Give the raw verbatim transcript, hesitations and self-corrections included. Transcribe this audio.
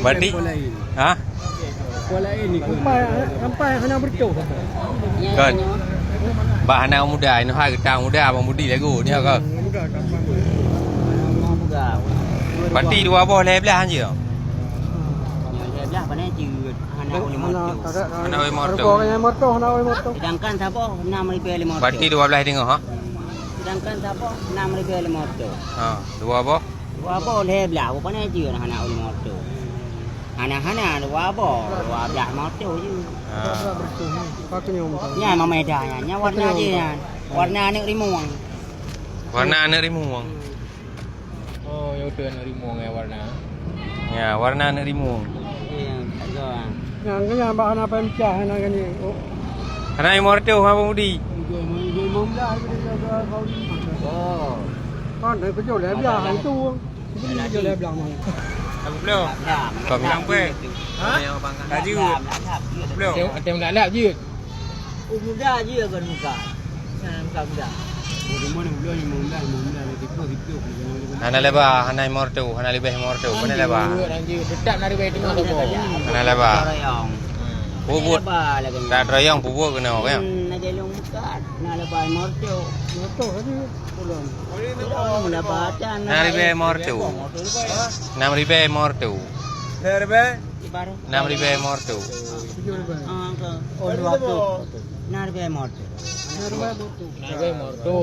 Berarti, ha? Sampai, sampai hana bercoh. Kan. Bah hana muda, inoe hai geutanyoe muda, Abang Budi lagoe nyoe kan. Berarti dua boh lhèe blah je. Lhèe blah pane jeuet. Hana oleh moto. Hana oleh moto. Hana oleh moto. Sedangkan saboh enam ribèe lima ratus. Berarti dua blah teungoh, ha? Sedangkan saboh enam ribèe lima ratus. Ha, dua boh? Dua boh lhèe blah, pane jeuet hana oleh moto. Hana-hana dua boh, dua blah moto je. Ha. Nyan mameda nyan, nyan warna je nyan. Warna aneuk rimueng. Warna aneuk rimueng. Oh, ya betul aneuk rimueng ya warna. Ya, warna aneuk rimueng. Iya, tak tahu ah. Nyang kena bak hana pemecah hana kena. Oh. Hana imor tu ha Budi. Oh. Kan dah kejol dah biar itu. Jadi kejol dah bilang mana. Aku belum. Kau bilang apa? Ha? Laju. Belum. Tengok, tengok nak lap je. Oh, muda je kan muka. Nah, muka muda. Oh, rumah ni muda, ni muda, ni muda, ni tipu, tipu. Hana leba, hana imor tu, hana lebih imor tu. Mana leba? Tetap nari bayi tengah tu. Hana leba. Royong. Pubut. Leba lagi. Tak royong pubut kena orang. Hmm, nak jalur muka. Nak leba imor tu. Motor tadi pulang. Pulang leba acan. Enam ribèe imor tu. Enam ribèe imor tu. Enam ribèe? Enam ribèe imor tu. Tujuh ribèe. Ah, ke. Oh, dua ratus. Enam ribèe imor tu. Enam ribèe imor tu.